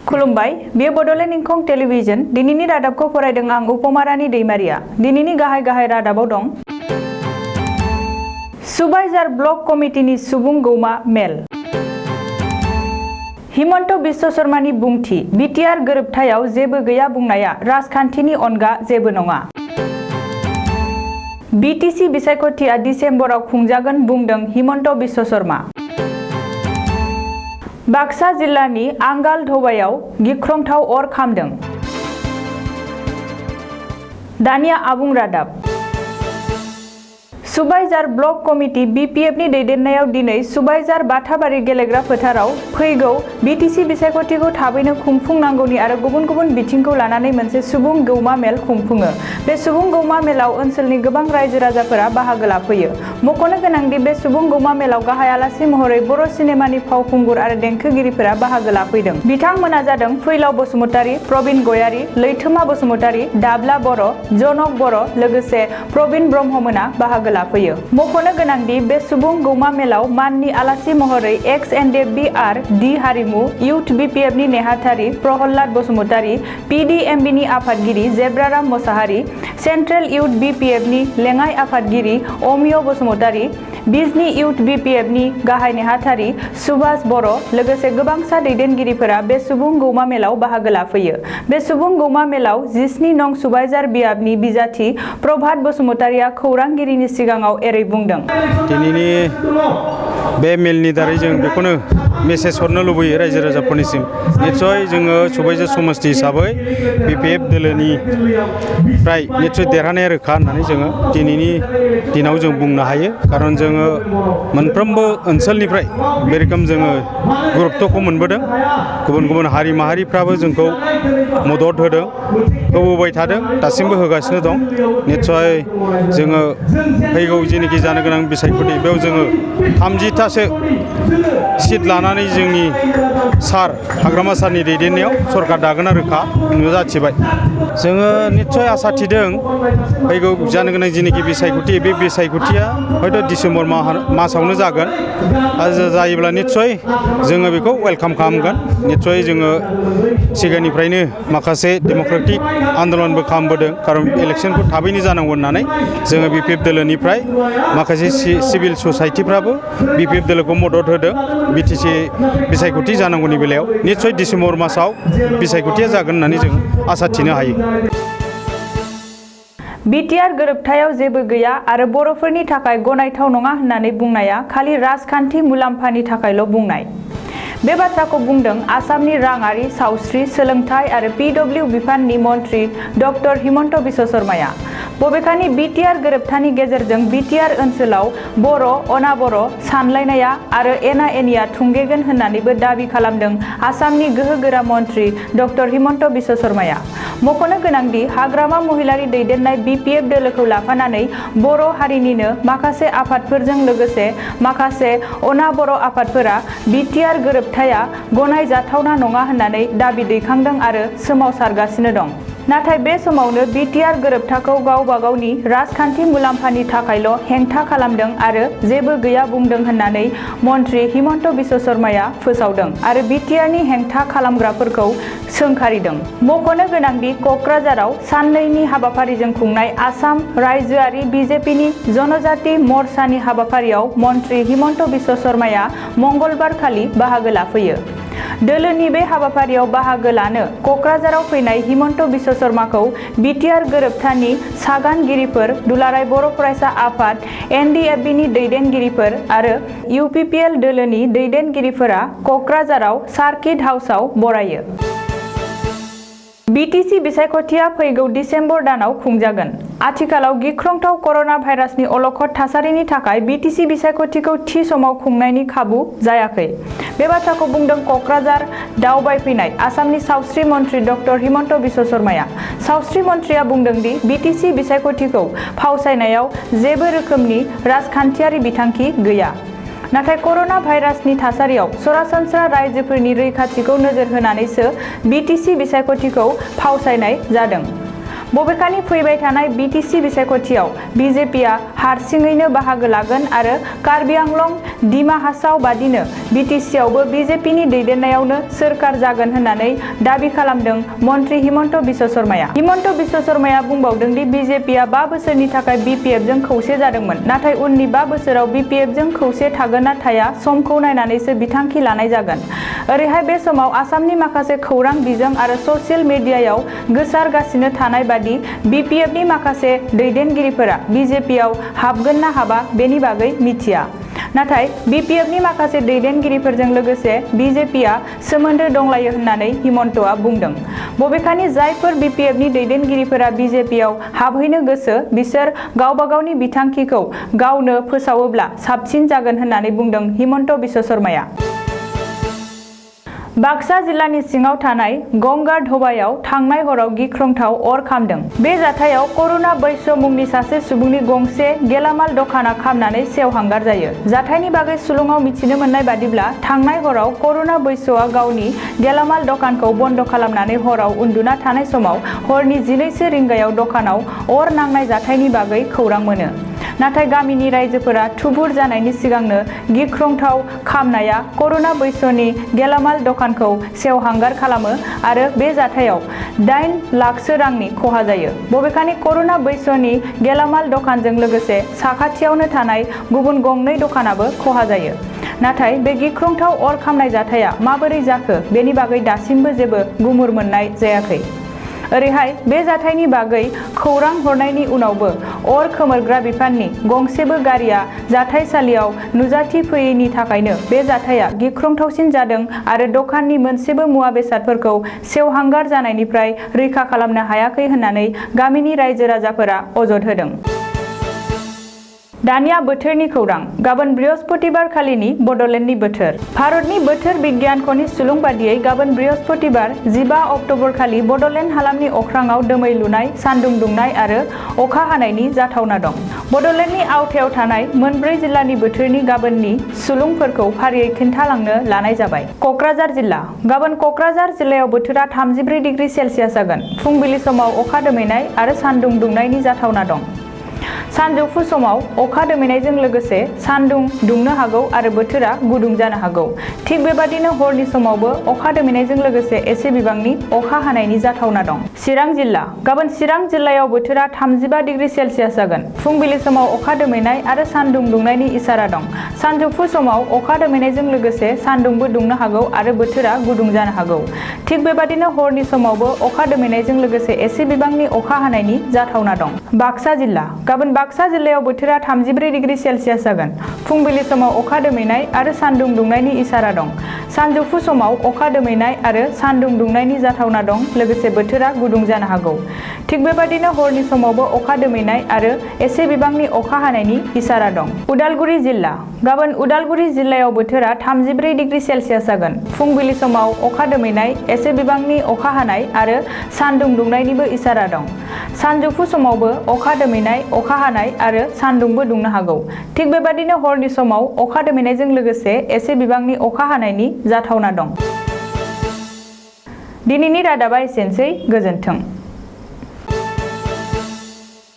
खुलुमबाय बेयो बड'लेण्ड इंखं टेलिभिजन दिनैनि रादाबखौ फरायदों आं उपमारानि दैमारिया दिनैनि गाहाय रादाबाव दं सुबाइजार ब्लक कमिटिनि सुबुं गौमा मेल हिमन्त बिश्व शर्मानि बुंथि बिटिआर गोरोबथायाव जेबो गैया बुंनाया राजखान्थिनि अनगा जेबो नङा बिटिसि बिसायख'थिया डिसेम्बराव खुंजागोन बुंदों हिमन्त बिश्व शर्मा बाक्सा जिल्लानि आंगाल धौबायाव गिख्रंथाव अर खामदों दानिया आबुं रादाब सुबाइजार ब्लक कमिटि बिपिएफनि दैदेननायाव दिनै सुबाइजार बाथाबारि गेलेग्रा फोथाराव फैगौ बिटिसि बिसायख'थिखौ थाबैनो खुंफुंनांगौनि आरो गुबुन गुबुन बिथिंखौ लानानै मोनसे सुबुं गौमा मेल खुंफुङो बे सुबुं गौमा मेलाव ओनसोलनि गोबां रायजो राजाफोरा बाहागो लाफैयो मख'नो गोनांदि बे सुबुं गौमा मेलाव गाहाय आलासि महरै बर' सिनेमानि फावखुंगुर आरो देंखोगिरिफोरा बाहागो लाफैदों बिथांमोना जादों फैलाव बसुमतारी प्रबिन गयारी लैथोमा बसुमतारी दाब्ला बर' जनक बर' लोगोसे प्रबिन ब्रह्ममोना बाहागो लाफैयो मख'नो गोनांदि बे सुबुं गौमा मेलाव माननि आलासि महरै एक्स एनडेबिआर डि हारिमु इउथ बिपिएफनि नेहाथारि प्रहलाद बसुमतारी पिडिएमबिनि आफादगिरि जेब्राराम मोसाहारि सेन्ट्रेल इउथ बिपिएफनि लेङाइ आफादगिरि अमिय बसुमतारी बिजनी इउथ बिपिएफनि गाहाय नेहाथारि सुभाष बर' लोगोसे गोबांसा दैदेनगिरिफोरा बे सुबुं गौमा मेलाव बाहागो लाफैयो बे सुबुं गौमा मेलाव 17 नं सुबाइजार बियाबनि बिजाथि प्रभात बसुमतारीया खौरांगिरिनि सिगाङाव एरै बुंदों दिनैनि बे मेलनि दारै जों बेखौनो मेसेज हरनो लुबैयो रायजो राजाफोरनिसिम निस्सय जोङो सुबाइजार समष्टि हिसाबै बिपिएफ दोलोनिफ्राय निस्सय देरहानाया रोखा होननानै जोङो दिनैनि दिनाव जों बुंनो हायो कारन जोङो मोनफ्रोमबो ओनसोलनिफ्राय बे रोखोम जोङो गुरुत्वखौ मोनबोदों गुबुन गुबुन हारि माहारिफ्राबो जोंखौ मदद होदों होबोबाय थादों दासिमबो होगासिनो दं निस्सय जोङो फैगौ जेनोखि जानो गोनां बिसायख'थि बेयाव जोङो 30थासो सिट लानानै जोंनि सार हाग्रामा सारनि दैदेननायाव सरकार दागोना रोखा नुजाथिबाय जोङो निस्सय आसा थिदों फैगौ जानो गोनां जेनोखि बिसायख'थि बे बिसायख'थिया हयथ' डिसेम्बर मासावनो जागोन आरो जायोब्ला निस्सय जोङो बेखौ वेलकाम खालामगोन निस्सय जोङो सिगांनिफ्रायनो माखासे डेम'क्रेटिक आन्दलनबो खालामबोदों कारन इलेक्सनखौ थाबैनो जानांगौ होननानै जोङो बिपिएफ दोलोनिफ्राय माखासे सिभिल ससाइटिफ्राबो बिपिएफ दोलोखौ मदद होदों बिटिसि बिसायख'थि जानांगौनि बेलायाव निस्सय डिसेम्बर मासाव बिसायख'थिया जागोन होननानै जों आसा थिनो हायो बिटिआर गोरोबथायाव जेबो गैया आरो बर'फोरनि थाखाय गनायथाव नङा होननानै बुंनाया खालि राजखान्थि मुलाम्फानि थाखायल' बुंनाय बे बाथ्राखौ बुंदों आसामनि राङारि सावस्रि सोलोंथाइ आरो पिडब्लिउ बिफाननि मन्थ्रि डक्टर हिमन्त बिश्व शर्माया बबेखानि बिटिआर गोरोबथानि गेजेरजों बिटिआर ओनसोलाव बर' अनाबर' सानलायनाया आरो एना एनिया थुंगेगोन होननानैबो दाबि खालामदों आसामनि गोहोगोरा मन्थ्रि डक्टर हिमन्त बिश्व शर्माया मख'नो गोनांदि हाग्रामा महिलारि दैदेननाय बिपिएफ दोलोखौ लाफानानै बर' हारिनिनो माखासे आफादफोरजों लोगोसे माखासे अनाबर' आफादफोरा बिटिआर गोरोबथाया गनायजाथावना नङा होननानै दाबि दैखांदों आरो सोमावसारगासिनो दं नाथाय बे समावनो बिटिआर गोरोबथाखौ गावबा गावनि राजखान्थि मुलाम्फानि थाखायल' हेंथा खालामदों आरो जेबो गैया बुंदों होननानै मन्थ्रि हिमन्त बिश्व शर्माया फोसावदों आरो बिटिआरनि हेंथा खालामग्राफोरखौ सोंखारिदों मख'नो गोनांदि क'क्राझाराव साननैनि हाबाफारिजों खुंनाय आसाम रायजोआरि बिजेपिनि जनजाति मर्चानि हाबाफारियाव मन्थ्रि हिमन्त बिश्व शर्माया मंगलबार खालि बाहागो लाफैयो दोलोनि बे हाबाफारियाव बाहागो लानो क'क्राझाराव फैनाय हिमन्त बिश्व शर्माखौ बिटिआर गोरोबथानि सागानगिरिफोर दुलाराय बर' फरायसा आफाद एनडिएफबिनि दैदेनगिरिफोर आरो इउपिपिएल दोलोनि दैदेनगिरिफोरा क'क्राझाराव सार्किट हाउसआव बरायो बिटिसि बिसायख'थिया फैगौ डिसेम्बर दानाव खुंजागोन आथिखालाव गिख्रंथाव कर'ना भाइरासनि अलखद थासारिनि थाखाय बिटिसि बिसायख'थिखौ थि समाव खुंनायनि खाबु जायाखै बे बाथ्राखौ बुंदों क'क्राझार दावबायफैनाय आसामनि सावस्रि मन्थ्रि डक्टर हिमन्त बिश्व शर्माया सावस्रि मन्थ्रिया बुंदों दि बिटिसि बिसायख'थिखौ फावसायनायाव जेबो रोखोमनि राजखान्थियारि बिथांखि गैया नाथाय कर'ना भाइरासनि थासारियाव सरासनस्रा रायजोफोरनि रैखाथिखौ नोजोर होनानैसो बिटिसि बिसायख'थिखौ फावसायनाय जादों बबेखानि फैबाय थानाय BTC बिसायख'थियाव BJPआ हारसिङैनो बाहागो लागोन आरो कार्बि आंलं, डिमा हासाव बादिनो BTCआवबो BJPनि दैदेननायावनो सोरखार जागोन होननानै दाबि खालामदों मन्त्रि हिमन्त बिश्व शर्माया। हिमन्त बिश्व शर्माया बुंबावदों दि BJPआ 5 बोसोरनि थाखाय BPFजों खौसे जादोंमोन, नाथाय उननि 5 बोसोराव BPFजों खौसे थागोन ना थाया समखौ नायनानैसो बिथांखि लानाय जागोन। ओरैहाय बे समाव आसामनि माखासे खौरां बिजों आरो ससियेल मिडियायाव गोसारगासिनो थानाय बादि BPFनि माखासे दैदेनगिरिफोरा BJPआव हाबगोन ना हाबा बेनि बागै मिथिया। नाथाय BPFनि माखासे दैदेनगिरिफोरजों लोगोसे BJPआ सोमोन्दो दंलायो होननानै हिमन्तआ बुंदों। बबेखानि जायफोर BPFनि दैदेनगिरिफोरा BJPआव हाबहैनो गोसो बिसोर गावबा गावनि बिथांखिखौ गावनो फोसावोब्ला साबसिन जागोन होननानै बुंदों हिमन्त बिश्व शर्माया। बाक्सा जिल्लानि सिङाव थानाय गंगार धबायाव थांनाय हराव गिख्रंथाव अर खामदों। बे जाथायाव करुणा बैश्य मुंनि सासे सुबुंनि गंसे गेलामाल दखाना खामनानै सेवहांगार जायो। जाथायनि बागै सुलुङाव मिथिनो मोननाय बादिब्ला थांनाय हराव करुणा बैश्यआ गावनि गेलामाल दखानखौ बन्द खालामनानै हराव उन्दुना थानाय समाव हरनि 12 रिंगायाव दखानाव अर नांनाय जाथायनि बागै खौरां मोनो। नाथाय गामिनि रायजोफोरा थुबुर जानायनि सिगांनो गिख्रंथाव खामनाया करुणा बैश्यनि गेलामाल दखानखौ सेवहांगार खालामो आरो बे जाथायाव 8 लाखसो रांनि खहा जायो। बबेखानि करुणा बैश्यनि गेलामाल दखानजों लोगोसे साखाथियावनो थानाय गुबुन गंनै दखानाबो खहा जायो। नाथाय बे गिख्रंथाव अर खामनाय जाथाया माबोरै जाखो बेनि बागै दासिमबो जेबो गुमुर मोननाय जायाखै। ओरैहाय बे जाथायनि बागै खौरां हरनायनि उनावबो अर खोमोरग्रा बिफाननि गंसेबो गारिया जाथायसालियाव नुजाथिफैयैनि थाखायनो बे जाथाया गिख्रंथावसिन जादों आरो दखाननि मोनसेबो मुवा बेसादफोरखौ सेवहांगार जानायनिफ्राय रैखा खालामनो हायाखै होननानै गामिनि रायजो राजाफोरा अजद होदों। दानिया बोथोरनि खौरां। गाबोन बृहस्पतिबार खालिनि बड'लेण्डनि बोथोर। भारतनि बोथोर बिगियानख'नि सुलुं बादियै गाबोन बृहस्पतिबार 15 अक्ट'बर खालि बड'लेण्ड हालामनि अख्राङाव दोमैलुनाय, सान्दुं दुंनाय आरो अखा हानायनि जाथावना दं। बड'लेण्डनि आवथायाव थानाय मोनब्रै जिल्लानि बोथोरनि गाबोननि सुलुंफोरखौ फारियै खिन्थालांनो लानाय जाबाय। क'क्राझार जिल्ला। गाबोन क'क्राझार जिल्लायाव बोथोरा 33 डिग्री सेल्सियास जागोन। फुंबिलि समाव अखा दोमैनाय आरो सान्दुं दुंनायनि जाथावना दं। सानजौफु समाव अखा दोमैनायजों लोगोसे सान्दुं दुंनो हागौ आरो बोथोरा गुदुं जानो हागौ। थिग बेबादिनो हरनि समावबो अखा दोमैनायजों लोगोसे एसे बिबांनि अखा हानायनि जाथावना दं। चिरां जिल्ला। गाबोन चिरां जिल्लायाव बोथोरा 35 डिग्री सेल्सियास जागोन। फुंबिलि समाव अखा दोमैनाय आरो सान्दुं दुंनायनि इसारा दं। सानजौफु समाव अखा दोमैनायजों लोगोसे सान्दुंबो दुंनो हागौ आरो बोथोरा गुदुं जानो हागौ। थिग बेबादिनो हरनि समावबो अखा दोमैनायजों लोगोसे एसे बिबांनि अखा हानायनि जाथावना दं। बाक्सा जिल्ला। गाबोन बाक्सा जिल्लायाव बोथोरा 34 डिग्री सेल्सियास जागोन। फुंबिलि समाव अखा दोमैनाय आरो सान्दुं दुंनायनि इसारा दं। सानजौफु समाव अखा दोमैनाय आरो सान्दुं दुंनायनि जाथावना दं, लोगोसे बोथोरा गुदुं जानो हागौ। थिग बेबादिनो हरनि समावबो अखा दोमैनाय आरो एसे बिबांनि अखा हानायनि इसारा दं। उदालगुरि जिल्ला। गाबोन उदालगुरि जिल्लायाव बोथोरा 34 डिग्री सेल्सियास जागोन। फुंबिलि समाव अखा दोमैनाय, एसे बिबांनि अखा हानाय आरो सान्दुं दुंनायनिबो इसारा दं। सानजौफु समावबो अखा दोमैनाय, अखा हानाय आरो सान्दुंबो दुंनो हागौ। थिग बेबादिनो हरनि समाव अखा दोमैनायजों लोगोसे एसे बिबांनि अखा हानायनि जाथावना दं। दिनैनि रादाबा एसेनोसै। गोजोन्थों।